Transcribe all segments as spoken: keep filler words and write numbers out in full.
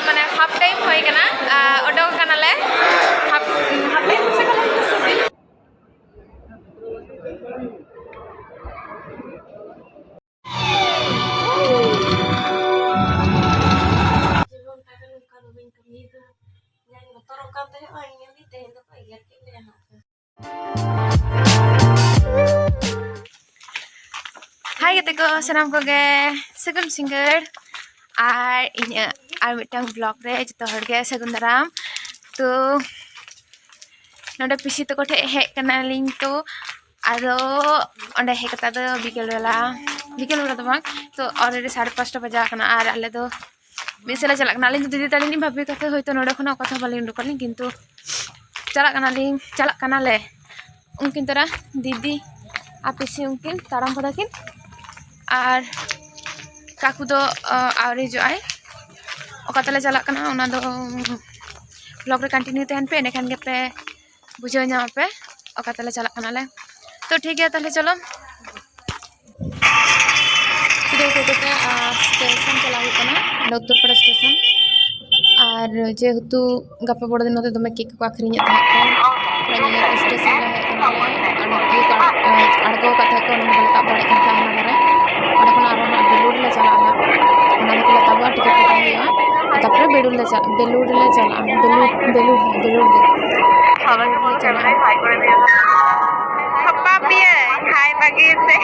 ᱢᱟᱱᱮ half time ᱦᱩᱭ ᱠᱟᱱᱟ, ᱟᱨ ᱚᱰᱚᱠ ᱠᱟᱱᱟᱞᱮ᱾ Half, half time ᱥᱮ ᱠᱟᱱᱟ? ᱡᱮᱢᱚᱱ ᱛᱟᱦᱮᱸ ᱞᱮᱱᱠᱷᱟᱱ ᱵᱟᱹᱧ ᱠᱟᱹᱢᱤᱭᱮᱫᱟ᱾ ᱡᱟᱧ ᱵᱚᱛᱚᱨᱚᱜ ᱠᱟᱱ ᱛᱟᱦᱮᱸᱫ, ᱤᱧ ᱢᱮᱱᱫᱟᱹᱧ ᱛᱮᱦᱮᱧ ᱫᱚᱠᱚ ᱮᱜᱮᱨ ᱠᱮᱫ ᱞᱮᱭᱟ ᱦᱟᱸᱜ᱾ ᱦᱟᱭ ᱜᱟᱛᱮ ᱠᱚ, ᱥᱟᱱᱟᱢ ᱠᱚᱜᱮ ᱥᱟᱹᱜᱩᱱ ᱥᱤᱸᱜᱟᱹᱲ᱾ ᱟᱨ ᱤᱧᱟᱹᱜ ᱟᱨ ᱢᱤᱫᱴᱟᱝ vlog ᱨᱮ ᱡᱚᱛᱚ ᱦᱚᱲ ᱜᱮ ᱥᱟᱹᱜᱩᱱ ᱫᱟᱨᱟᱢ᱾ ᱛᱚ ᱱᱚᱰᱮ ᱯᱤᱥᱤ ᱛᱟᱠᱚ ᱴᱷᱮᱡ ᱦᱮᱡ ᱠᱟᱱᱟᱞᱤᱧ᱾ ᱛᱚ ᱟᱫᱚ ᱚᱸᱰᱮ ᱦᱮᱡ ᱠᱟᱛᱮ ᱫᱚ ᱵᱤᱠᱮᱞ ᱵᱮᱞᱟ, ᱵᱤᱠᱮᱞ ᱵᱮᱞᱟ ᱫᱚ ᱵᱟᱝ, ᱛᱚ already ᱥᱟᱲᱮ ᱯᱟᱸᱪᱴᱟ ᱵᱟᱡᱟᱣ ᱠᱟᱱᱟ᱾ ᱟᱨ ᱟᱞᱮ ᱫᱚ ᱢᱤᱫ ᱥᱮᱫ ᱞᱮ ᱪᱟᱞᱟᱜ ᱠᱟᱱᱟ᱾ ᱟᱹᱞᱤᱧ ᱫᱚ ᱫᱤᱫᱤ ᱛᱟᱹᱞᱤᱧ ᱞᱤᱧ ᱵᱷᱟᱵᱤ ᱠᱟᱛᱮ ᱦᱳᱭᱛᱳ ᱱᱚᱰᱮ ᱠᱷᱚᱱᱟᱜ ᱚᱠᱟ ᱛᱮᱦᱚᱸ ᱵᱟᱹᱞᱤᱧ ᱩᱰᱩᱠ ᱟᱹᱞᱤᱧ, ᱠᱤᱱᱛᱩ ᱪᱟᱞᱟᱜ ᱠᱟᱱᱟᱞᱤᱧ, ᱪᱟᱞᱟᱜ ᱠᱟᱱᱟᱞᱮ᱾ ᱩᱱᱠᱤᱱ ᱛᱚᱨᱟ ᱫᱤᱫᱤ ᱟᱨ ᱯᱤᱥᱤ ᱩᱱᱠᱤᱱ ᱛᱟᱲᱟᱢ ᱠᱟᱫᱟ ᱠᱤᱱ, ᱟᱨ ᱠᱟᱠᱩ ᱫᱚ, ᱟ, ᱟᱹᱣᱨᱤ ᱦᱤᱡᱩᱜ ᱟᱭ᱾ ᱚᱠᱟ ᱛᱮᱞᱮ ᱪᱟᱞᱟᱜ ᱠᱟᱱᱟ ᱚᱱᱟ ᱫᱚ vlog ᱨᱮ continue ᱛᱟᱦᱮᱱ ᱯᱮ, ᱮᱸᱰᱮᱠᱷᱟᱱ ᱜᱮᱯᱮ ᱵᱩᱡᱷᱟᱹᱣ ᱧᱟᱢ ᱟᱯᱮ ᱚᱠᱟ ᱛᱮᱞᱮ ᱪᱟᱞᱟᱜ ᱠᱟᱱᱟᱞᱮ᱾ ᱛᱚ ᱴᱷᱤᱠ ᱜᱮᱭᱟ, ᱛᱟᱦᱞᱮ ᱪᱚᱞᱚ᱾ ᱪᱤᱨᱟᱹ ᱠᱚ ᱠᱟᱛᱮ, ᱟᱨ station ᱪᱟᱞᱟᱜ ᱦᱩᱭᱩᱜ ᱠᱟᱱᱟ, ᱚᱸᱰᱮ ᱩᱛᱛᱚᱨᱯᱟᱲᱟ station᱾ ᱟᱨ ᱡᱮᱦᱮᱛᱩ ᱜᱟᱯᱟ ᱵᱚᱲᱚ ᱫᱤᱱ ᱱᱚᱛᱮ ᱫᱚᱢᱮ cake ᱠᱚ ᱟᱹᱠᱷᱨᱤᱧᱮᱫ ᱛᱟᱦᱮᱸᱫ ᱠᱚ, ᱚᱱᱟ ᱧᱮᱧᱮᱞ ᱛᱮ station ᱞᱮ ᱦᱮᱡ ᱮᱱᱟ᱾ ᱚᱸᱰᱮ ᱤᱭᱟᱹ ᱠᱚ ᱟᱲ-, ᱟᱲᱜᱚ ᱟᱠᱟᱫ ᱛᱟᱦᱮᱸᱫ ᱠᱚ, ᱚᱱᱟ ᱵᱟᱞᱮ ᱛᱟᱵ ᱫᱟᱲᱮᱭᱟᱜ ᱠᱟᱱ ᱛᱟᱦᱮᱸᱫ ᱦᱟᱱᱟ ᱫᱷᱟᱨᱮ᱾ ᱚᱸᱰᱮ ᱠᱷᱚᱱ ᱟᱨᱦᱚᱸ ᱦᱟᱸᱜ ᱵᱮᱞᱩᱲ ᱞᱮ ᱪᱟᱞᱟᱜᱼᱟ ᱦᱟᱸᱜ, ᱚᱱᱟ ᱫᱚᱠᱚ ᱞᱮ ᱛᱟᱵᱚᱜᱼᱟ, ᱴᱤᱠᱤᱴ ᱠᱟᱴᱟᱣ ᱦᱩᱭᱩᱜᱼᱟ᱾ ᱛᱟᱯᱚᱨᱮ ᱵᱮᱞᱩᱲ ᱞᱮ ᱪᱟᱞᱟᱜᱼᱟ, ᱵᱮᱞᱩᱲ ᱞᱮ ᱪᱟᱞᱟᱜᱼᱟ, ᱵᱮᱞᱩᱲ, ᱵᱮᱞᱩᱲ, ᱦᱮᱸ, ᱵᱮᱞᱩᱲ ᱫᱮᱡ᱾ ᱵᱮᱞᱩᱲ ᱞᱮ ᱪᱟᱞᱟᱜᱼᱟ᱾ ᱥᱟᱯᱟ ᱯᱤᱭᱟᱹ, ᱦᱟᱭ ᱵᱟᱹᱜᱤ ᱥᱮ᱾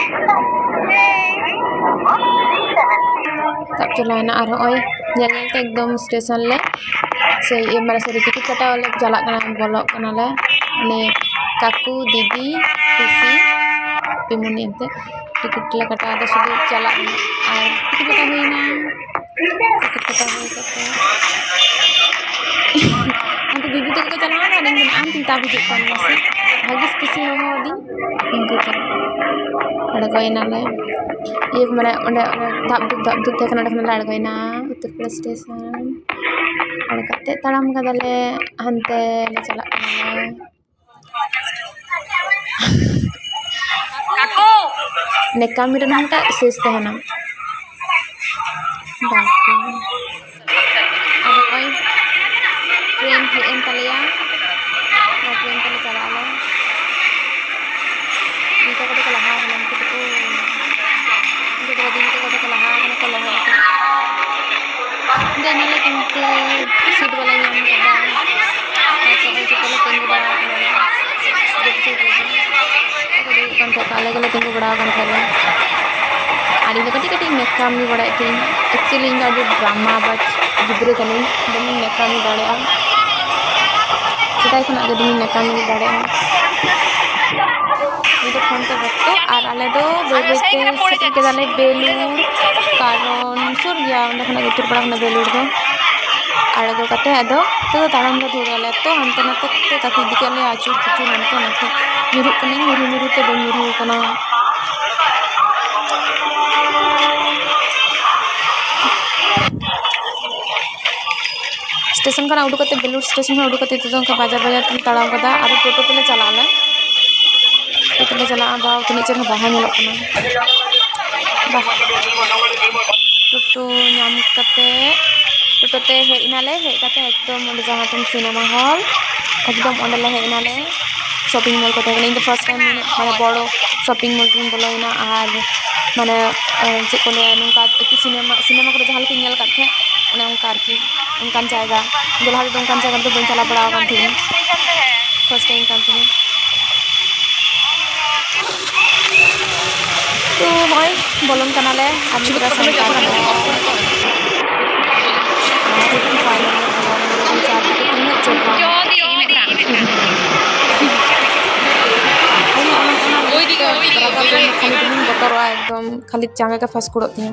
ᱛᱟᱵ ᱪᱟᱞᱟᱣᱮᱱᱟ᱾ ᱟᱨ ᱦᱚᱸᱜᱼᱚᱭ ᱧᱮᱞ ᱧᱮᱞ ᱛᱮ ᱮᱠᱫᱚᱢ station ᱞᱮ, ᱥᱮ ᱤᱭᱟᱹ, ᱢᱟᱱᱮ, sorry, ᱴᱤᱠᱤᱴ ᱠᱟᱴᱟᱣ ᱞᱮ ᱪᱟᱞᱟᱜ ᱠᱟᱱᱟ, ᱵᱚᱞᱚᱜ ᱠᱟᱱᱟᱞᱮ᱾ ᱩᱱᱤ ᱠᱟᱠᱩ, ᱫᱤᱫᱤ, ᱯᱤᱥᱤ, ᱯᱤᱢᱩᱱᱤ ᱮᱱᱛᱮ ᱴᱤᱠᱤᱴ ᱞᱮ ᱠᱟᱴᱟᱣ ᱮᱫᱟ, ᱥᱩᱫᱷᱩ ᱪᱟᱞᱟᱜ ᱨᱮᱱᱟᱜ᱾ ᱟᱨ ᱴᱤᱠᱤᱴ ᱠᱟᱴᱟᱣ ᱦᱩᱭᱱᱟ᱾ ᱴᱤᱠᱤᱴ ᱠᱟᱴᱟᱣ ᱦᱩᱭ ᱠᱟᱛᱮ ᱚᱱᱛᱮ ᱫᱤᱫᱤ ᱛᱟᱠᱚ ᱠᱚ ᱪᱟᱞᱟᱣ ᱮᱱᱟ, ᱟᱨ ᱤᱧ ᱫᱚ ᱟᱢ ᱛᱤᱧ ᱛᱟᱵ ᱦᱤᱡᱩᱜ ᱠᱟᱱ ᱢᱟᱥᱮ᱾ ᱵᱷᱟᱹᱜᱤᱥ ᱠᱩᱥᱤ ᱦᱚᱦᱚ ᱟᱹᱫᱤᱧ᱾ ᱤᱱᱠᱟᱹ ᱛᱮ ᱟᱬᱜᱚᱭᱮᱱᱟᱞᱮ᱾ ᱤᱭᱟᱹ ᱠᱚ ᱢᱟᱱᱮ ᱚᱸᱰᱮ, ᱚᱸᱰᱮ ᱫᱟᱵ ᱫᱩᱵ, ᱫᱟᱵ ᱫᱩᱵ ᱛᱟᱦᱮᱸ ᱠᱟᱱᱟ, ᱚᱸᱰᱮ ᱠᱷᱚᱱᱟᱜ ᱞᱮ ᱟᱬᱜᱚᱭᱮᱱᱟ ᱩᱛᱛᱚᱨᱯᱟᱲᱟ station᱾ ᱟᱬᱜᱚ ᱠᱟᱛᱮ ᱛᱟᱲᱟᱢ ᱠᱟᱫᱟᱞᱮ, ᱦᱟᱱᱛᱮ ᱞᱮ ᱪᱟᱞᱟᱜ ᱠᱟᱱᱟᱞᱮ᱾ ᱠᱟᱠᱩ! ᱱᱮᱠᱟᱢᱤ ᱨᱮᱱᱟᱜ ᱢᱤᱫᱴᱟᱝ ᱥᱮᱥ ᱛᱟᱦᱮᱱᱟ᱾ ᱵᱟᱠᱚ᱾ ᱟᱨ ᱧᱮᱞᱟ ᱠᱤᱱᱛᱩ ᱥᱤᱴ ᱵᱟᱞᱮ ᱧᱟᱢ ᱠᱟᱫᱟ᱾ ᱟᱨ ᱛᱚᱵᱮ ᱪᱤᱠᱟᱹ ᱞᱮ ᱛᱤᱸᱜᱩ ᱵᱟᱲᱟ ᱟᱠᱟᱱᱟ ᱱᱚᱰᱮ ᱜᱮᱴ ᱥᱩᱨ ᱨᱮᱜᱮ᱾ ᱟᱠᱚ ᱠᱚ ᱫᱩᱲᱩᱵ ᱠᱟᱱ ᱛᱟᱦᱮᱸᱫ, ᱟᱞᱮ ᱜᱮᱞᱮ ᱛᱤᱸᱜᱩ ᱵᱟᱲᱟ ᱟᱠᱟᱱ ᱛᱟᱦᱮᱸᱫ᱾ ᱟᱨ ᱤᱧ ᱫᱚ ᱠᱟᱹᱴᱤᱡ ᱠᱟᱹᱴᱤᱡ ᱢᱮᱠᱟᱢᱤ ᱵᱟᱲᱟᱭᱮᱫ ᱛᱟᱦᱮᱸᱫ᱾ Actually ᱤᱧ ᱫᱚ ᱟᱹᱰᱤ drama ᱵᱟᱡᱽ ᱜᱤᱫᱽᱨᱟᱹ ᱠᱟᱹᱱᱟᱹᱧ, ᱫᱚᱢᱮᱧ ᱢᱮᱠᱟᱢᱤ ᱫᱟᱲᱮᱭᱟᱜᱼᱟ᱾ ᱥᱮᱫᱟᱭ ᱠᱷᱚᱱᱟᱜ ᱜᱮ ᱫᱚᱢᱮᱧ ᱢᱮᱠᱟᱢᱤ ᱫᱟᱲᱮᱭᱟᱜᱼᱟ᱾ ᱱᱤᱛᱚᱜ ᱯᱷᱳᱱ ᱛᱮ ᱵᱮᱥᱛᱚ᱾ ᱟᱨ ᱟᱞᱮ ᱫᱚ ᱵᱟᱹᱭ ᱵᱟᱹᱭ ᱛᱮ ᱥᱮᱴᱮᱨ ᱠᱮᱫᱟᱞᱮ ᱵᱮᱞᱩᱲ, ᱠᱟᱨᱚᱱ ᱥᱩᱨ ᱜᱮᱭᱟ, ᱚᱸᱰᱮ ᱠᱷᱚᱱᱟᱜ ᱜᱮ ᱩᱛᱛᱚᱨ ᱯᱟᱲᱟ ᱠᱷᱚᱱᱟᱜ ᱵᱮᱞᱩᱲ ᱫᱚ᱾ ᱟᱬᱜᱚ ᱠᱟᱛᱮ ᱟᱫᱚ ᱱᱤᱛᱚᱜ ᱫᱚ ᱛᱟᱲᱟᱢ ᱞᱮ ᱫᱷᱩᱨᱟᱹᱣ ᱟᱞᱮ᱾ ᱛᱚ ᱦᱟᱱᱛᱮ ᱱᱟᱛᱮ ᱛᱮ ᱠᱟᱹᱴᱤᱡ ᱤᱫᱤ ᱠᱮᱫ ᱞᱮᱭᱟ ᱟᱹᱪᱩᱨ ᱠᱤᱪᱩᱨ ᱦᱟᱱᱛᱮ ᱱᱟᱛᱮ᱾ ᱧᱩᱨᱦᱩᱜ ᱠᱟᱹᱱᱟᱹᱧ, ᱧᱩᱨᱦᱩ ᱧᱩᱨᱦᱩ ᱛᱮ ᱵᱟᱹᱧ ᱧᱩᱨᱦᱩ ᱟᱠᱟᱱᱟ᱾ ᱥᱴᱮᱥᱚᱱ ᱠᱷᱚᱱᱟᱜ ᱩᱰᱩᱠ ᱠᱟᱛᱮ, ᱵᱮᱞᱩᱲ ᱥᱴᱮᱥᱚᱱ ᱠᱷᱚᱱᱟᱜ ᱩᱰᱩᱠ ᱠᱟᱛᱮ ᱱᱤᱛᱚᱜ ᱫᱚ ᱚᱱᱠᱟ ᱵᱟᱡᱟᱨ ᱵᱟᱡᱟᱨ ᱛᱮᱞᱮ ᱛᱟᱲᱟᱢ ᱠᱟᱫᱟ᱾ ᱟᱫᱚ ᱴᱳᱴᱳ ᱛᱮᱞᱮ ᱪᱟᱞᱟᱜ ᱟᱞᱮ, ᱴᱳᱴᱳ ᱛᱮᱞᱮ ᱪᱟᱞᱟᱜᱼᱟ᱾ ᱵᱟᱦ, ᱛᱤᱱᱟᱹᱜ ᱪᱮᱦᱨᱟ ᱵᱟᱦᱟ ᱧᱮᱞᱚᱜ ᱠᱟᱱᱟ᱾ ᱵᱟᱦ, ᱴᱳᱴᱳ ᱧᱟᱢ ᱠᱟᱛᱮ, ᱴᱳᱴᱳ ᱛᱮ ᱦᱮᱡ ᱮᱱᱟᱞᱮ᱾ ᱦᱮᱡ ᱠᱟᱛᱮ ᱮᱠᱫᱚᱢ ᱚᱸᱰᱮ ᱡᱟᱦᱟᱸ ᱴᱷᱮᱱ ᱥᱤᱱᱮᱢᱟ ᱦᱚᱞ, ᱮᱠᱫᱚᱢ ᱚᱸᱰᱮ ᱞᱮ ᱦᱮᱡ ᱮᱱᱟᱞᱮ᱾ ᱥᱚᱯᱤᱝ ᱢᱚᱞ ᱠᱚ ᱛᱟᱦᱮᱸ ᱠᱟᱱᱟ᱾ ᱤᱧ ᱫᱚ ᱯᱷᱟᱥᱴ ᱴᱟᱭᱤᱢ ᱱᱩᱱᱟᱹᱜ ᱢᱟᱱᱮ ᱵᱚᱲᱚ ᱥᱚᱯᱤᱝ ᱢᱚᱞ ᱨᱤᱧ ᱵᱚᱞᱚᱭᱮᱱᱟ᱾ ᱟᱨ ᱢᱟᱱᱮ, ᱮ, ᱪᱮᱫ ᱠᱚ ᱞᱟᱹᱭᱟ, ᱱᱚᱝᱠᱟ ᱮᱠᱴᱩ ᱥᱤᱱᱮᱢᱟ, ᱥᱤᱱᱮᱢᱟ ᱠᱚᱨᱮ ᱡᱟᱦᱟᱸ ᱞᱮᱠᱟᱧ ᱧᱮᱞ ᱟᱠᱟᱫ ᱛᱟᱦᱮᱸᱫ, ᱚᱱᱮ ᱚᱱᱠᱟ ᱟᱨᱠᱤ, ᱚᱱᱠᱟᱱ ᱡᱟᱭᱜᱟ᱾ ᱤᱧ ᱫᱚ ᱞᱟᱦᱟ ᱛᱮᱫᱚ ᱚᱱᱠᱟᱱ ᱡᱟᱭᱜᱟ ᱨᱮᱫᱚ ᱵᱟᱹᱧ ᱪᱟᱞᱟᱣ ᱵᱟᱲᱟ ᱟᱠᱟᱱ ᱛᱟᱦᱮᱸᱫ᱾ ᱯᱷᱟᱥᱴ ᱴᱟᱭᱤᱢ ᱠᱟᱱ ᱛᱤᱧᱟᱹ᱾ ᱛᱚ ᱱᱚᱜᱼᱚᱭ ᱵᱚᱞᱚᱱ ᱠᱟᱱᱟᱞᱮ᱾ ᱟᱨ ᱱᱤᱛᱚᱜ ᱫᱚ ᱥᱟᱱᱛᱟᱲ ᱠᱚ᱾ ᱟᱨ ᱯᱷᱟᱭᱱᱟᱞ ᱨᱮ ᱵᱚᱞᱚ ᱠᱟᱱᱟ᱾ ᱪᱟᱨ ᱫᱤᱠᱮ ᱛᱤᱱᱟᱹᱜ ᱪᱮᱦᱨᱟ᱾ ᱟᱹᱞᱤᱧ ᱚᱱᱟ, ᱚᱱᱟ ᱨᱟᱠᱟᱵ ᱨᱮ ᱠᱷᱟᱹᱞᱤ ᱫᱚᱞᱤᱧ ᱵᱚᱛᱚᱨᱚᱜᱼᱟ, ᱮᱠᱫᱚᱢ ᱠᱷᱟᱹᱞᱤ ᱡᱟᱸᱜᱟ ᱜᱮ ᱯᱷᱟᱥᱠᱩᱲᱚᱜ ᱛᱤᱧᱟᱹ᱾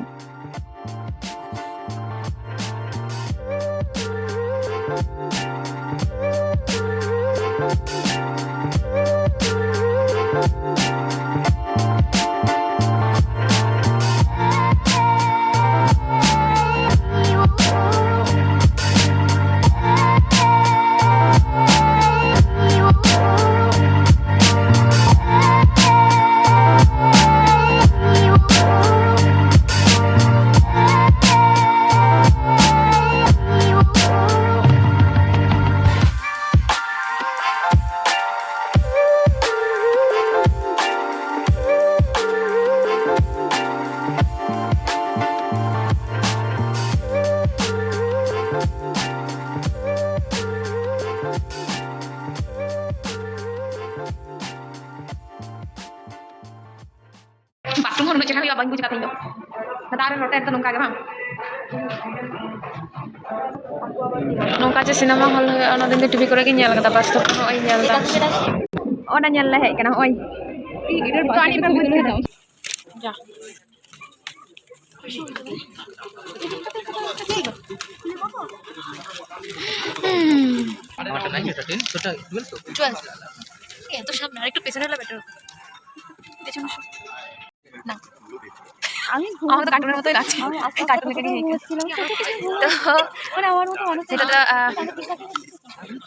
ᱵᱩᱡᱽ ᱠᱟᱜ ᱛᱤᱧ ᱫᱚ᱾ ᱫᱟᱜ ᱨᱮ ᱨᱚᱴᱮ ᱫᱚ ᱱᱚᱝᱠᱟ ᱜᱮ ᱵᱟᱝ? ᱱᱚᱝᱠᱟ ᱡᱮ ᱥᱤᱱᱮᱢᱟ ᱦᱚᱞ ᱦᱩᱭᱩᱜᱼᱟ, ᱚᱱᱟ ᱫᱚ ᱤᱧ ᱫᱚ ᱴᱤᱵᱷᱤ ᱠᱚᱨᱮ ᱜᱤᱧ ᱧᱮᱞ ᱠᱟᱫᱟ, ᱵᱟᱥᱛᱚᱵ ᱱᱚᱜᱼᱚᱭ ᱤᱧ ᱧᱮᱞ ᱫᱟ᱾ ᱚᱱᱟ ᱧᱮᱞ ᱞᱮ ᱦᱮᱡ ᱠᱟᱱᱟ, ᱱᱚᱜᱼᱚᱭ᱾ ᱡᱟ᱾ হুম। টুয়েলভ। এ, তো সামনে, আরেকটু পেছনে হলে বেটার হতো। পেছনে সর। না। আমি আমার তো কার্টুনের মতোই লাগছে। আমি আস্তে আস্তে কার্টুন দেখে নিয়ে ঘুমোচ্ছিলাম। তো মানে আমার মতো মানুষ এটা তো, আহ,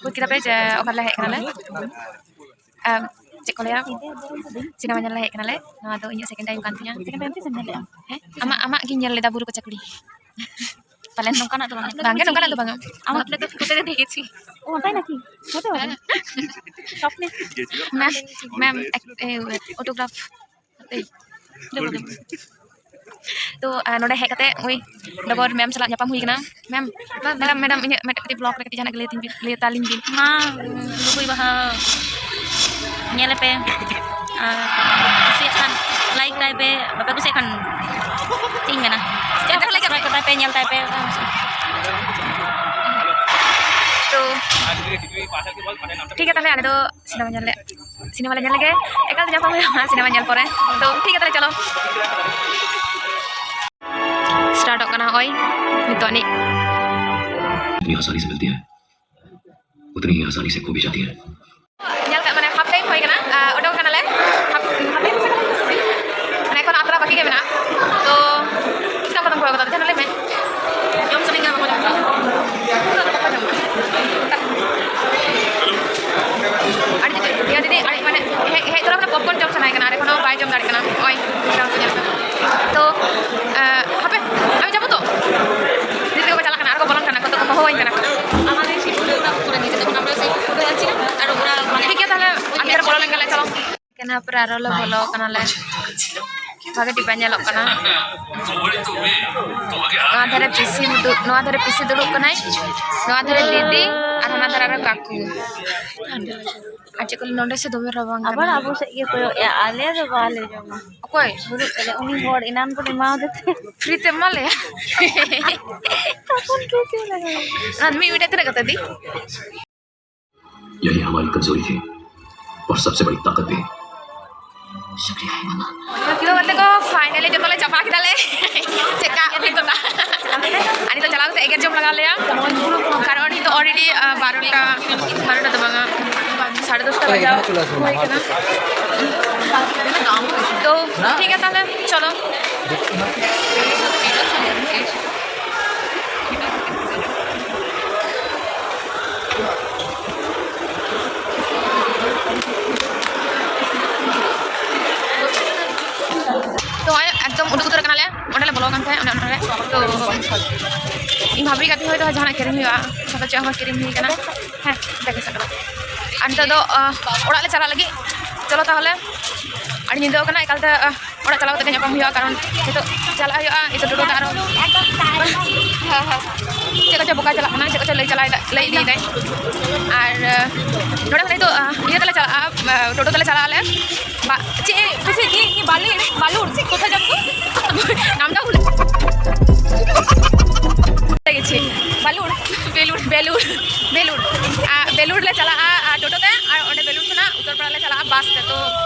বুঝতে পারবে যে ওখানে হেক নালে। ᱟᱢ, ᱪᱮᱫ ᱠᱚ ᱞᱟᱹᱭᱟ, ᱥᱤᱱᱮᱢᱟ ᱧᱮᱞ ᱞᱮ ᱦᱮᱡ ᱠᱟᱱᱟᱞᱮ᱾ ᱱᱚᱣᱟ ᱫᱚ ᱤᱧᱟᱹᱜ ᱥᱮᱠᱮᱱᱰ ᱴᱟᱭᱤᱢ ᱠᱟᱱ ᱛᱤᱧᱟ᱾ ᱥᱮᱠᱮᱱᱰ ᱴᱟᱭᱤᱢ ᱪᱮᱫ ᱮᱢ ᱧᱮᱞ ᱞᱮᱜᱼᱟ? ᱦᱮᱸ, ᱟᱢᱟᱜ, ᱟᱢᱟᱜ ᱜᱤᱧ ᱧᱮᱞ ᱞᱮᱫᱟ, ᱵᱩᱨᱩ ᱠᱚᱪᱟ ᱠᱩᱲᱤ᱾ ᱯᱟᱞᱮᱱ ᱱᱚᱝᱠᱟᱱᱟᱜ ᱫᱚ ᱵᱟᱝ? ᱵᱟᱝᱜᱮ, ᱱᱚᱝᱠᱟᱱᱟᱜ ᱫᱚ ᱵᱟᱝᱟ᱾ আমার তো ফটো দেখেছি। ও, তাই নাকি? ফটো? হ্যাঁ। স্বপ্নে? ম্যাম, ম্যাম, এক-, এ, অটোগ্রাফ। এই, দেবো, দেবো। ᱛᱚ, ᱟᱨ ᱱᱚᱰᱮ ᱦᱮᱡ ᱠᱟᱛᱮ ᱳᱭ ᱰᱚᱜᱚᱨ ᱢᱮᱢ ᱥᱟᱞᱟᱜ ᱧᱟᱯᱟᱢ ᱦᱩᱭ ᱠᱟᱱᱟ᱾ ᱢᱮᱢ, ᱢᱮᱰᱟᱢ, ᱢᱮᱰᱟᱢ, ᱤᱧᱟᱹᱜ ᱢᱤᱫᱴᱮᱱ ᱠᱟᱹᱴᱤᱡ ᱵᱞᱚᱜ ᱨᱮ ᱠᱟᱹᱴᱤᱡ ᱡᱟᱦᱟᱱᱟᱜ ᱜᱮ ᱞᱟᱹᱭ ᱛᱤᱧ ᱵᱤᱱ, ᱞᱟᱹᱭ ᱛᱟᱞᱤᱧ ᱵᱤᱱ᱾ ᱢᱟ, ᱞᱩᱜᱩᱭ ᱵᱟᱦᱟ ᱧᱮᱞᱮ ᱯᱮ᱾ ᱟᱨ ᱠᱩᱥᱤᱭᱟᱜ ᱠᱷᱟᱱ ᱞᱟᱭᱤᱠ ᱛᱟᱭ ᱯᱮ, ᱵᱟᱯᱮ ᱠᱩᱥᱤᱭᱟᱜ ᱠᱷᱟᱱ ᱪᱮᱫ ᱤᱧ ᱢᱮᱱᱟ? ᱪᱮᱫ ᱦᱚᱸ ᱵᱟᱭ ᱞᱟᱹᱭ ᱠᱟᱛᱮ᱾ ᱥᱟᱵᱥᱠᱨᱟᱭᱤᱵ ᱠᱟᱛᱟᱭ ᱯᱮ, ᱧᱮᱞ ᱛᱟᱭ ᱯᱮ᱾ ᱛᱚ, ᱴᱷᱤᱠ ᱜᱮᱭᱟ, ᱛᱟᱦᱞᱮ ᱟᱞᱮ ᱫᱚ ᱥᱤᱱᱮᱢᱟ ᱧᱮᱞ ᱞᱮ, ᱥᱤᱱᱮᱢᱟ ᱞᱮ ᱧᱮᱞ ᱞᱮᱜᱮ, ᱮᱠᱟᱞ ᱛᱮ ᱧᱟᱯᱟᱢ ᱦᱩᱭᱩᱜᱼᱟ ᱥᱤᱱᱮᱢᱟ ᱧᱮᱞ ᱯᱚᱨᱮ᱾ ᱛᱚ, ᱴᱷᱤᱠ ᱜᱮᱭᱟ, ᱛᱟᱦᱞᱮ ᱪᱚᱞᱚ᱾ ᱥᱴᱟᱨᱴᱚᱜ ᱠᱟᱱᱟ ᱱᱚᱜᱼᱚᱭ ᱱᱤᱛᱚᱜ ᱟᱹᱱᱤᱡ᱾ जितनी आसानी से मिलती है, उतनी ही आसानी से खो भी जाती है। ᱧᱮᱞ ᱠᱟᱜ, ᱢᱟᱱᱮ, ᱦᱟᱯ ᱴᱟᱭᱤᱢ ᱦᱩᱭ ᱠᱟᱱᱟ, ᱟᱨ, ᱩᱰᱩᱠ ᱠᱟᱱᱟᱞᱮ᱾ ᱦᱟᱯ, ᱦᱟᱯ ᱴᱟᱭᱤᱢ ᱥᱮ ᱠᱟᱱᱟ? ᱢᱟᱱᱮ, ᱮᱠᱷᱚᱱ ᱟᱛᱨᱟ ᱵᱟᱹᱠᱤ ᱜᱮ ᱢᱮᱱᱟᱜᱼᱟ᱾ ᱛᱚ, ᱪᱮᱫ ᱞᱮᱠᱟ ᱠᱟᱛᱮᱢ ᱠᱚᱭᱚᱜ ᱠᱟᱫᱟ? ᱡᱟᱦᱟᱱᱟᱜ ᱞᱟᱹᱭ ᱢᱮ᱾ ᱡᱚᱢ ᱥᱟᱱᱟᱧ ᱠᱟᱱᱟ, ᱵᱟᱠᱚ ᱡᱚᱢ ᱠᱟᱜᱼᱟ᱾ ᱟᱹᱰᱤ ᱡᱩᱫᱤ, ᱤᱭᱟᱹ, ᱡᱩᱫᱤ, ᱟᱹᱰᱤ, ᱢᱟᱱᱮ, ᱦᱮᱡ, ᱦᱮᱡ ᱛᱚᱨᱟ ᱠᱷᱚᱱᱟᱜ popcorn ᱡᱚᱢ ᱥᱟᱱᱟᱭᱮ ᱠᱟᱱᱟ, ᱟᱨ ᱮᱠᱷᱚᱱᱳ ᱵᱟᱭ ᱡᱚᱢ ᱫᱟᱲᱮᱭᱟᱜ ᱠᱟᱱᱟ᱾ ᱱᱚᱜᱼᱚᱭ, ᱧᱮᱞ ᱯᱮ᱾ ᱛᱚ, ᱮ, ᱦᱟᱯᱮ, ᱟᱢ ᱡᱟᱵᱚ ᱛᱚ? ᱫᱤᱫᱤ ᱛᱟᱠᱚ ᱠᱚ ᱪᱟᱞᱟᱜ ᱠᱟᱱᱟ, ᱟᱨ ᱠᱚ ᱵᱚᱞᱚᱱ ᱠᱟᱱᱟ, ᱱᱤᱛᱚᱜ ᱠᱚ ᱦᱚᱦᱚᱣᱟᱹᱧ ᱠᱟᱱᱟ᱾ ᱴᱷᱤᱠ ᱜᱮᱭᱟ, ᱛᱟᱦᱞᱮ ᱟᱨ ᱢᱤᱫ ᱫᱷᱟᱣ ᱵᱚᱞᱚ ᱞᱮᱱ ᱜᱮᱞᱮ, ᱪᱚᱞᱚ᱾ ᱠᱟᱱᱟ, ᱯᱩᱨᱟᱹ ᱟᱨᱚ ᱞᱮ ᱵᱚᱞᱚ ᱠᱟᱱᱟᱞᱮ᱾ ᱵᱷᱟᱜᱮ ᱴᱷᱤᱠ ᱵᱟᱭ ᱧᱮᱞᱚᱜ ᱠᱟᱱᱟ᱾ ᱱᱚᱣᱟ ᱫᱷᱟᱨᱮ ᱯᱤᱥᱤ ᱫᱩ-, ᱱᱚᱣᱟ ᱫᱷᱟᱨᱮ ᱯᱤᱥᱤ ᱫᱩᱲᱩᱵ ᱠᱟᱱᱟᱭ, ᱱᱚᱣᱟ ᱫᱷᱟᱨᱮ ᱫᱤᱫᱤ, ᱟᱨ ᱦᱟᱱᱟ ᱫᱷᱟᱨᱮ ᱟᱨᱚ ᱠᱟᱠᱩ᱾ ᱟᱨ ᱪᱮᱫ ᱠᱚ ᱞᱟᱹᱭᱟ, ᱱᱚᱰᱮ ᱥᱮ ᱫᱚᱢᱮ ᱨᱟᱵᱟᱝ ᱟᱵᱟᱨ ᱠᱟᱱᱟ᱾ ᱟᱵᱚ ᱥᱮᱫ ᱜᱮ ᱠᱚᱭᱚᱜ ᱮᱜᱼᱟ, ᱟᱞᱮ ᱫᱚ ᱵᱟᱞᱮ ᱡᱚᱢᱟ᱾ ᱚᱠᱚᱭ? ᱫᱩᱲᱩᱵ ᱠᱟᱱᱟᱭ ᱩᱱᱤ ᱦᱚᱲ, ᱮᱱᱟᱱ ᱵᱚᱱ ᱮᱢᱟᱣᱟᱫᱮ ᱛᱮ᱾ ᱯᱷᱨᱤ ᱛᱮ ᱮᱢᱟ ᱞᱮᱭᱟ᱾ ᱛᱚᱠᱷᱚᱱ ᱠᱮ ᱪᱮᱫ ᱞᱟᱜᱟᱣ? ᱚᱱᱟ ᱢᱤᱫ ᱢᱤᱫᱴᱟᱝ ᱛᱤᱱᱟᱹᱜ ᱠᱟᱛᱮ ᱫᱤ? यही हमारी कमजोरी थी और सबसे बड़ी ताकत भी। शुक्रिया है मामा। ᱛᱚ ᱜᱟᱛᱮ ᱠᱚ, finally ᱡᱚᱛᱚ ᱞᱮ ᱪᱟᱵᱟ ᱠᱮᱫᱟ ᱞᱮ᱾ ᱪᱮᱠᱟ ᱦᱩᱭ ᱠᱟᱱᱟ? ᱟᱨ ᱱᱤᱛᱚᱜ ᱪᱟᱞᱟᱣ ᱠᱟᱛᱮ ᱮᱜᱮᱨ ᱡᱚᱢ ᱞᱟᱜᱟᱣ ᱞᱮᱭᱟ, ᱠᱟᱨᱚᱱ ᱱᱤᱛᱚᱜ already, ᱟᱸ, ᱵᱟᱨᱚᱴᱟ, ᱵᱟᱨᱚᱴᱟ ᱫᱚ ᱵᱟᱝᱟ, ᱥᱟᱲᱮ ᱫᱚᱥᱴᱟ ᱵᱟᱡᱟᱣ ᱦᱩᱭ ᱠᱟᱱᱟ᱾ ᱛᱚ ᱴᱷᱤᱠ ᱜᱮᱭᱟ ᱛᱟᱦᱞᱮ, ᱪᱚᱞᱚ᱾ ᱛᱚ ᱱᱚᱜᱼᱚᱭ ᱮᱠᱫᱚᱢ ᱩᱰᱩᱠ ᱩᱛᱟᱹᱨ ᱠᱟᱱᱟᱞᱮ, ᱚᱸᱰᱮ ᱞᱮ ᱵᱚᱞᱚ ᱟᱠᱟᱱ ᱛᱟᱦᱮᱸᱫ, ᱚᱱᱮ ᱚᱱᱟᱨᱮ᱾ ᱛᱚ ᱤᱧ ᱵᱷᱟᱵᱤ ᱠᱟᱛᱮ ᱦᱚᱭᱛᱳ ᱡᱟᱦᱟᱱᱟᱜ ᱠᱤᱨᱤᱧ ᱦᱩᱭᱩᱜᱼᱟ, ᱥᱟᱛᱮ ᱪᱮᱫ ᱦᱚᱸ ᱵᱟᱝ ᱠᱤᱨᱤᱧ ᱦᱩᱭ ᱠᱟᱱᱟ᱾ ᱦᱮᱸ, ᱵᱮᱜᱽ ᱥᱟᱵ ᱠᱟᱫᱟ᱾ ᱟᱨ ᱱᱤᱛᱚᱜ ᱫᱚ, ᱟᱸ, ᱚᱲᱟᱜ ᱞᱮ ᱪᱟᱞᱟᱜ ᱞᱟᱹᱜᱤᱫ᱾ ᱪᱚᱞᱚ ᱛᱟᱦᱚᱞᱮ, ᱟᱹᱰᱤ ᱧᱤᱫᱟᱹ ᱠᱟᱱᱟ, ᱮᱠᱟᱞᱛᱮ, ᱟᱸ, ᱚᱲᱟᱜ ᱪᱟᱞᱟᱣ ᱠᱟᱛᱮ ᱜᱮ ᱧᱟᱯᱟᱢ ᱦᱩᱭᱩᱜᱼᱟ, ᱠᱟᱨᱚᱱ ᱱᱤᱛᱚᱜ ᱪᱟᱞᱟᱜ ᱦᱩᱭᱩᱜᱼᱟ, ᱱᱤᱛᱚᱜ ᱴᱳᱴᱳ ᱛᱮ ᱟᱨᱚ, ᱦᱮᱸ, ᱦᱮᱸ, ᱪᱮᱫ ᱠᱚᱪᱚ ᱵᱚᱠᱟᱭ ᱪᱟᱞᱟᱜ ᱠᱟᱱᱟ, ᱪᱮᱫ ᱠᱚᱪᱚ ᱞᱟᱹᱭ ᱪᱟᱞᱟᱣᱮᱫᱟ, ᱞᱟᱹᱭ ᱤᱫᱤᱭᱮᱫᱟᱭ᱾ ᱟᱨ, ᱟᱸ, ᱱᱚᱰᱮ ᱠᱷᱚᱱ ᱱᱤᱛᱚᱜ, ᱟᱸ, ᱤᱭᱟᱹ ᱛᱮᱞᱮ ᱪᱟᱞᱟᱜᱼᱟ, ᱟᱸ, ᱴᱳᱴᱳ ᱛᱮᱞᱮ ᱪᱟᱞᱟᱜ ᱟᱞᱮ᱾ ᱵᱟ-, ᱪᱮᱫ ᱯᱮᱥᱮ ᱤᱭᱟᱹ, ᱤᱭᱟᱹ, ᱵᱟᱹᱞᱩ, ᱵᱟᱹᱞᱩ, ᱪᱮᱫ ᱠᱚᱛᱷᱟ ᱡᱟᱱ ᱠᱚ? ᱱᱟᱢᱴᱟ ᱦᱩᱞ᱾ ᱜᱮᱪᱷᱤ᱾ ᱵᱟᱹᱞᱩᱲ, ᱵᱮᱞᱩᱲ, ᱵᱮᱞᱩᱲ, ᱵᱮᱞᱩᱲ᱾ ᱟᱨ ᱵᱮᱞᱩᱲ ᱞᱮ ᱪᱟᱞᱟᱜᱼᱟ, ᱟᱨ ᱴᱳᱴᱳ ᱛᱮ, ᱟᱨ ᱚᱸᱰᱮ ᱵᱮᱞᱩᱲ ᱠᱷᱚᱱᱟᱜ ᱩᱛᱛᱚᱨ ᱯᱟᱲᱟ ᱞᱮ ᱪᱟᱞᱟᱜᱼᱟ ᱵᱟᱥ ᱛᱮ᱾ ᱛᱚ,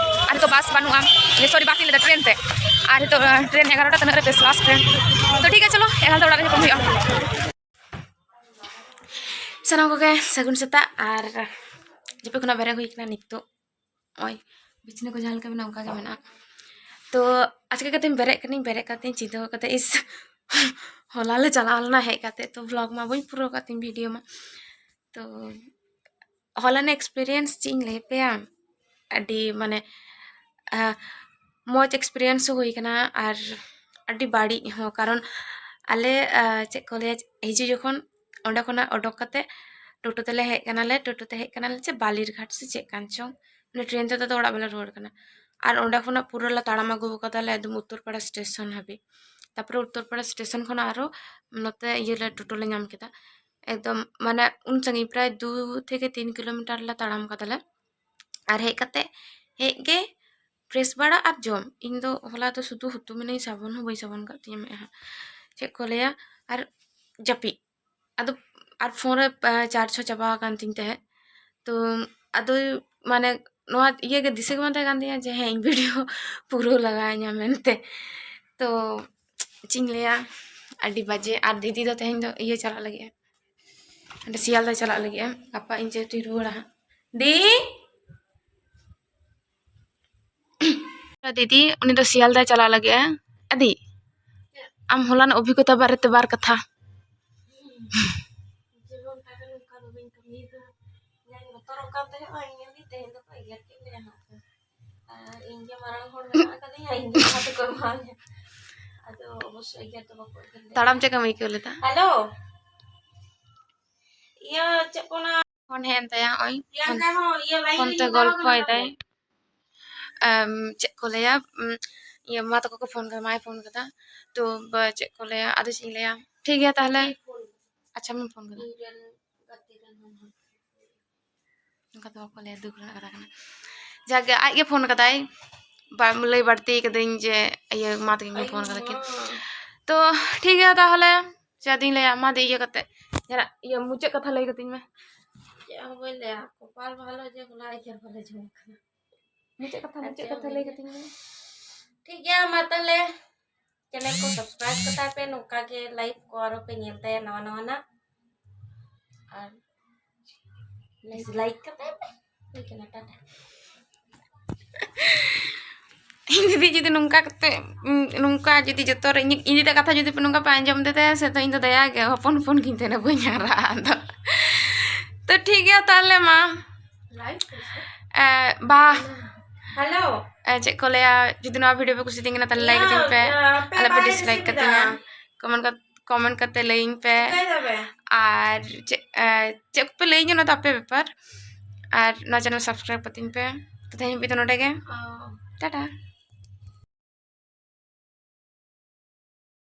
ᱟᱨ ᱱᱤᱛᱚᱜ ᱵᱟᱥ ᱵᱟᱹᱱᱩᱜᱼᱟ᱾ ᱤᱭᱟᱹ, sorry, ᱵᱟᱥ ᱤᱧ ᱞᱟᱹᱭᱫᱟ, ᱴᱨᱮᱱ ᱛᱮ᱾ ᱟᱨ ᱱᱤᱛᱚᱜ, ᱟᱸ, ᱴᱨᱮᱱ ᱮᱜᱟᱨᱚᱴᱟ ᱛᱤᱱᱟᱹᱜ ᱨᱮ ᱵᱮᱥ ᱞᱟᱥᱴ ᱴᱨᱮᱱ᱾ ᱛᱚ, ᱴᱷᱤᱠ ᱜᱮᱭᱟ, ᱪᱚᱞᱚ, ᱮᱜᱟᱨᱚᱴᱟ ᱚᱲᱟᱜ ᱨᱮ ᱧᱟᱯᱟᱢ ᱦᱩᱭᱩᱜᱼᱟ᱾ ᱥᱟᱱᱟᱢ ᱠᱚᱜᱮ ᱥᱟᱹᱜᱩᱱ ᱥᱮᱛᱟᱜ, ᱟᱨ ᱡᱟᱹᱯᱤᱫ ᱠᱷᱚᱱᱟᱜ ᱵᱮᱨᱮᱫ ᱦᱩᱭ ᱠᱟᱱᱟ ᱱᱤᱛᱚᱜ᱾ ᱱᱚᱜᱼᱚᱭ ᱵᱤᱪᱷᱱᱟᱹ ᱠᱚ ᱡᱟᱦᱟᱸ ᱞᱮᱠᱟ ᱢᱮᱱᱟᱜᱼᱟ, ᱚᱱᱠᱟ ᱜᱮ ᱢᱮᱱᱟᱜᱼᱟ᱾ ᱛᱚ ᱟᱪᱠᱟ ᱠᱟᱛᱮᱧ ᱵᱮᱨᱮᱫ ᱠᱟᱹᱱᱟᱹᱧ, ᱵᱮᱨᱮᱫ ᱠᱟᱛᱮᱧ ᱪᱤᱱᱛᱟᱹ ᱠᱟᱫᱟ, ᱤᱥ, ᱦᱚᱞᱟ ᱞᱮ ᱪᱟᱞᱟᱣ ᱞᱮᱱᱟ, ᱦᱮᱡ ᱠᱟᱛᱮ ᱛᱚ vlog ᱢᱟ ᱵᱟᱹᱧ ᱯᱩᱨᱟᱹᱣ ᱠᱟᱫ ᱛᱤᱧ, video ᱢᱟ᱾ ᱛᱚ ᱦᱚᱞᱟᱱᱟᱜ experience ᱪᱮᱫ ᱤᱧ ᱞᱟᱹᱭ ᱟᱯᱮᱭᱟ, ᱟᱹᱰᱤ ᱢᱟᱱᱮ, ᱟᱦ, ᱢᱚᱡᱽ experience ᱦᱚᱸ ᱦᱩᱭ ᱠᱟᱱᱟ ᱟᱨ ᱟᱹᱰᱤ ᱵᱟᱹᱲᱤᱡ ᱦᱚᱸ, ᱠᱟᱨᱚᱱ ᱟᱞᱮ, ᱟᱦ, ᱪᱮᱫ ᱠᱚ ᱞᱟᱹᱭᱟ, ᱦᱤᱡᱩᱜ ᱡᱚᱠᱷᱚᱱ ᱚᱸᱰᱮ ᱠᱷᱚᱱᱟᱜ ᱚᱰᱚᱠ ᱠᱟᱛᱮ ᱴᱳᱴᱳ ᱛᱮᱞᱮ ᱦᱮᱡ ᱠᱟᱱᱟᱞᱮ, ᱴᱳᱴᱳ ᱛᱮ ᱦᱮᱡ ᱠᱟᱱᱟᱞᱮ ᱪᱮ ᱵᱟᱞᱤᱨᱜᱷᱟᱴ ᱥᱮ ᱪᱮᱫ ᱠᱟᱱ ᱪᱚᱝ, ᱢᱟᱱᱮ ᱴᱨᱮᱱ ᱛᱮᱫᱚ ᱟᱫᱚ ᱚᱲᱟᱜ ᱵᱟᱞᱮ ᱨᱩᱣᱟᱹᱲ ᱠᱟᱱᱟ᱾ ᱟᱨ ᱚᱸᱰᱮ ᱠᱷᱚᱱᱟᱜ ᱯᱩᱨᱟᱹ ᱞᱮ ᱛᱟᱲᱟᱢ ᱟᱹᱜᱩ ᱠᱟᱫᱟᱞᱮ ᱮᱠᱫᱚᱢ ᱩᱛᱛᱚᱨᱯᱟᱲᱟ ᱥᱴᱮᱥᱚᱱ ᱦᱟᱹᱵᱤᱡ᱾ ᱛᱟᱨᱯᱚᱨᱮ ᱩᱛᱛᱚᱨᱯᱟᱲᱟ ᱥᱴᱮᱥᱚᱱ ᱠᱷᱚᱱᱟᱜ ᱟᱨᱚ ᱱᱚᱛᱮ ᱤᱭᱟᱹ ᱞᱮ, ᱴᱳᱴᱳ ᱞᱮ ᱧᱟᱢ ᱠᱮᱫᱟ᱾ ᱮᱠᱫᱚᱢ ᱢᱟᱱᱮ ᱩᱱ ᱥᱟᱺᱜᱤᱧ ᱯᱨᱟᱭ ᱫᱩ ᱛᱷᱮᱠᱮ ᱛᱤᱱ ᱠᱤᱞᱳᱢᱤᱴᱟᱨ ᱞᱮ ᱛᱟᱲᱟᱢ ᱠᱟᱫᱟᱞᱮ᱾ ᱟᱨ ᱦᱮᱡ ᱠᱟᱛᱮ ᱦᱮᱡ ᱜᱮ ᱯᱷᱨᱮᱥ ᱵᱟᱲᱟ ᱟᱨ ᱡᱚᱢ᱾ ᱤᱧ ᱫᱚ ᱦᱚᱞᱟ ᱫᱚ ᱥᱩᱫᱷᱩ ᱦᱩᱛᱩᱢ ᱮᱱᱟᱹᱧ, ᱥᱟᱵᱚᱱ ᱦᱚᱸ ᱵᱟᱹᱧ ᱥᱟᱵᱚᱱ ᱠᱟᱜ ᱛᱤᱧᱟᱹ ᱢᱮᱫᱦᱟ᱾ ᱪᱮᱫ ᱠᱚ ᱞᱟᱹᱭᱟ, ᱟᱨ ᱡᱟᱹᱯᱤᱫ᱾ ᱟᱫᱚ ᱟᱨ ᱯᱷᱳᱱ ᱨᱮ, ᱟ, ᱪᱟᱨᱡᱽ ᱦᱚᱸ ᱪᱟᱵᱟ ᱟᱠᱟᱱ ᱛᱤᱧ ᱛᱟᱦᱮᱸᱫ᱾ ᱛᱚ ᱟᱫᱚ ᱢᱟᱱᱮ ᱱᱚᱣᱟ ᱤᱭᱟᱹ ᱜᱮ ᱫᱤᱥᱟᱹ ᱜᱮ ᱵᱟᱝ ᱛᱟᱦᱮᱸ ᱠᱟᱱ ᱛᱤᱧᱟᱹ ᱡᱮ ᱦᱮᱸ, ᱤᱧ ᱵᱷᱤᱰᱤᱭᱳ ᱯᱩᱨᱟᱹᱣ ᱞᱟᱜᱟᱣᱤᱧᱟ ᱢᱮᱱᱛᱮ᱾ ᱛᱚ ᱪᱮᱫ ᱤᱧ ᱞᱟᱹᱭᱟ, ᱟᱹᱰᱤ ᱵᱟᱡᱮ᱾ ᱟᱨ ᱫᱤᱫᱤ ᱫᱚ ᱛᱮᱦᱮᱧ ᱫᱚ ᱤᱭᱟᱹ ᱪᱟᱞᱟᱜ ᱞᱟᱹᱜᱤᱫ ᱮ, ᱚᱸᱰᱮ ᱥᱤᱭᱟᱞᱫᱟ ᱪᱟᱞᱟᱜ ᱞᱟᱹᱜᱤᱫ ᱮ, ᱜᱟᱯᱟ ᱤᱧ ᱡᱮᱦᱮᱛᱩᱧ ᱨᱩᱣᱟᱹᱲᱟ ᱦᱟᱸᱜ᱾ ᱫᱤ, ᱫᱤᱫᱤ, ᱩᱱᱤ ᱫᱚ ᱥᱤᱭᱟᱞᱫᱟᱭ ᱪᱟᱞᱟᱜ ᱞᱟᱹᱜᱤᱫ ᱮ᱾ ᱟᱫᱤ, ᱟᱢ ᱦᱚᱞᱟᱱᱟᱜ ᱚᱵᱷᱤᱜᱽᱜᱚᱛᱟ ᱵᱟᱨᱮᱛᱮ ᱵᱟᱨ ᱠᱟᱛᱷᱟ᱾ ᱡᱮᱢᱚᱱ ᱛᱟᱦᱮᱸ ᱞᱮᱱᱠᱷᱟᱱ ᱫᱚ ᱵᱟᱹᱧ ᱠᱟᱹᱢᱤᱭᱮᱫᱟ᱾ ᱡᱟᱧ ᱵᱚᱛᱚᱨᱚᱜ ᱠᱟᱱ ᱛᱟᱦᱮᱸᱜᱼᱟ, ᱤᱧ ᱢᱮᱱᱫᱟᱹᱧ ᱛᱮᱦᱮᱧ ᱫᱚᱠᱚ ᱮᱜᱮᱨ ᱠᱮᱫ ᱞᱮᱭᱟ ᱦᱟᱸᱜ᱾ ᱟᱨ ᱤᱧ ᱜᱮ ᱢᱟᱨᱟᱝ ᱦᱚᱲ ᱢᱮᱱᱟᱜ ᱟᱠᱟᱫᱤᱧᱟ, ᱤᱧ ᱜᱮ ᱡᱟᱦᱟᱸ ᱛᱮᱠᱚ ᱮᱢᱟᱣᱟᱧᱟ᱾ ᱟᱫᱚ ᱚᱵᱚᱥᱥᱳᱭ ᱮᱜᱮᱨ ᱫᱚ ᱵᱟᱠᱚ ᱮᱜᱮᱨ ᱞᱮᱭᱟ᱾ ᱛᱟᱲᱟᱢ ᱪᱮᱫ ᱞᱮᱠᱟᱢ ᱟᱹᱭᱠᱟᱹᱣ ᱞᱮᱫᱟ? ᱦᱮᱞᱳ, ᱤᱭᱟᱹ ᱪᱮᱫ ᱠᱚ ᱚᱱᱟ ᱯᱷᱳᱱ ᱦᱮᱡ ᱮᱱ ᱛᱟᱭᱟ, ᱱᱚᱜᱼᱚᱭ ᱯᱷᱳᱱ, ᱯᱷᱳᱱ ᱛᱮ ᱜᱚᱞᱯᱷᱚᱭ ᱫᱟᱭ᱾ ᱮᱢ, ᱪᱮᱫ ᱠᱚ ᱞᱟᱹᱭᱟ, ᱩᱢ, ᱤᱭᱟᱹ, ᱢᱟ ᱛᱟᱠᱚ ᱠᱚ ᱯᱷᱳᱱ ᱠᱟᱫᱟ, ᱢᱟᱭ ᱯᱷᱳᱱ ᱠᱟᱫᱟ᱾ ᱛᱚ, ᱵᱟ-, ᱪᱮᱫ ᱠᱚ ᱞᱟᱹᱭᱟ, ᱟᱫᱚ ᱪᱮᱫ ᱤᱧ ᱞᱟᱹᱭᱟ? ᱴᱷᱤᱠ ᱜᱮᱭᱟ ᱛᱟᱦᱞᱮ᱾ ᱟᱪᱪᱷᱟ, ᱢᱟ ᱯᱷᱳᱱ ᱠᱟᱫᱟ᱾ ᱚᱱᱠᱟ ᱫᱚ ᱵᱟᱠᱚ ᱞᱟᱹᱭᱟ, ᱫᱩᱠ ᱨᱮᱱᱟᱜ ᱠᱟᱛᱷᱟ ᱠᱟᱱᱟ᱾ ᱡᱟᱜᱮ ᱟᱡ ᱜᱮ ᱯᱷᱳᱱ ᱠᱟᱫᱟᱭ, ᱵᱟ-, ᱞᱟᱹᱭ ᱵᱟᱹᱲᱛᱤ ᱠᱟᱹᱫᱟᱹᱧ ᱡᱮ ᱤᱭᱟᱹ ᱢᱟ ᱛᱟᱹᱠᱤᱱ ᱠᱤᱱ ᱯᱷᱳᱱ ᱠᱟᱫᱟ ᱠᱤᱱ᱾ ᱛᱚ ᱴᱷᱤᱠ ᱜᱮᱭᱟ ᱛᱟᱦᱚᱞᱮ, ᱪᱮᱫ ᱤᱧ ᱞᱟᱹᱭᱟ, ᱢᱟ ᱫᱮ ᱤᱭᱟᱹ ᱠᱟᱛᱮ, ᱡᱟᱦᱟᱱᱟᱜ ᱤᱭᱟᱹ ᱢᱩᱪᱟᱹᱫ ᱠᱟᱛᱷᱟ ᱞᱟᱹᱭ ᱠᱟᱹᱛᱤᱧ ᱢᱮ᱾ ᱪᱮᱫ ᱦᱚᱸ ᱵᱟᱹᱧ ᱞᱟᱹᱭᱟ, ᱠᱚᱯᱟᱞ ᱵᱷᱟᱞᱚ ᱡᱮ ᱦᱚᱞᱟ ᱮᱜᱮᱨ ᱵᱟᱞᱮ ᱡᱚᱢ ᱠᱟᱱᱟ᱾ ᱢᱩᱪᱟᱹᱫ ᱠᱟᱛᱷᱟ, ᱟᱨ ᱢᱩᱪᱟᱹᱫ ᱪᱮᱫ ᱦᱚᱸ ᱠᱟᱛᱷᱟ ᱵᱟᱹᱧ ᱞᱟᱹᱭ ᱞᱟᱹᱭᱟ᱾ ᱠᱟᱹᱛᱤᱧ ᱢᱮ᱾ ᱴᱷᱤᱠ ᱜᱮᱭᱟ, ᱢᱟ ᱛᱟᱦᱞᱮ ᱪᱮᱱᱮᱞ ᱠᱚ ᱥᱟᱵᱥᱠᱨᱟᱭᱤᱵ ᱠᱟᱛᱟᱭ ᱯᱮ, ᱱᱚᱝᱠᱟ ᱜᱮ ᱞᱟᱭᱤᱵᱷ ᱠᱚ ᱟᱨᱚ ᱯᱮ ᱧᱮᱞ ᱛᱟᱭᱟ ᱱᱟᱣᱟ ᱱᱟᱣᱟᱱᱟᱜ᱾ ᱟᱨ ᱞᱟᱭᱤᱠ ᱠᱟᱛᱮ ᱯᱮ᱾ ᱦᱩᱭ ᱠᱟᱱᱟ, ᱴᱟᱴᱟ᱾ ᱤᱧ ᱫᱤᱫᱤ ᱡᱩᱫᱤ ᱱᱚᱝᱠᱟ ᱠᱟᱛᱮ, ᱩᱸ, ᱱᱚᱝᱠᱟ ᱡᱩᱫᱤ ᱡᱚᱛᱚ ᱨᱮ ᱤᱧ, ᱤᱧ ᱫᱤᱫᱤᱭᱟᱜ ᱠᱟᱛᱷᱟ ᱡᱩᱫᱤ ᱯᱮ ᱱᱚᱝᱠᱟ ᱯᱮ ᱟᱸᱡᱚᱢ ᱤᱫᱤ ᱛᱟᱭᱟ ᱥᱮ, ᱛᱚ ᱤᱧ ᱫᱚ ᱫᱟᱭᱟ ᱜᱮ, ᱦᱚᱯᱚᱱ ᱦᱚᱯᱚᱱ ᱜᱤᱧ ᱛᱟᱦᱮᱱᱟ, ᱵᱟᱹᱧ ᱦᱟᱨᱟᱜᱼᱟ ᱟᱫᱚ᱾ ᱛᱚ ᱴᱷᱤᱠ ᱜᱮᱭᱟ ᱛᱟᱦᱞᱮ ᱢᱟ᱾ ᱮ, ᱵᱟ᱾ ᱦᱮᱞᱳ᱾ ᱮ, ᱪᱮᱫ ᱠᱚ ᱞᱟᱹᱭᱟ, ᱡᱩᱫᱤ ᱱᱚᱣᱟ ᱵᱷᱤᱰᱤᱭᱳ ᱯᱮ ᱠᱩᱥᱤᱭᱟᱫᱤᱧ ᱠᱟᱱᱟ, ᱛᱟᱦᱞᱮ ᱞᱟᱭᱤᱠ ᱟᱹᱫᱤᱧ ᱯᱮ, ᱟᱞᱚ ᱯᱮ ᱰᱤᱥᱞᱟᱭᱤᱠ ᱠᱟᱹᱛᱤᱧᱟ᱾ ᱠᱚᱢᱮᱱᱴ ᱠᱟᱛᱮ, ᱠᱚᱢᱮᱱᱴ ᱠᱟᱛᱮ ᱞᱟᱹᱭᱟᱹᱧ ᱯᱮ᱾ ᱪᱤᱠᱟᱹᱭ ᱫᱟᱯᱮ? ᱟᱨ ᱪᱮᱫ, ᱮ, ᱪᱮᱫ ᱠᱚᱯᱮ ᱞᱟᱹᱭᱟᱹᱧᱟ, ᱚᱱᱟ ᱫᱚ ᱟᱯᱮ ᱵᱮᱯᱟᱨ᱾ ᱟᱨ ᱱᱚᱣᱟ ᱪᱮᱱᱮᱞ ᱥᱟᱵᱥᱠᱨᱟᱭᱤᱵ ᱠᱟᱹᱛᱤᱧ ᱯᱮ᱾ ᱛᱚ ᱛᱮᱦᱮᱧ ᱦᱟᱹᱵᱤᱡ ᱫᱚ ᱱᱚᱰᱮ ᱜᱮ᱾ ᱚ᱾ ᱴᱟᱴᱟ᱾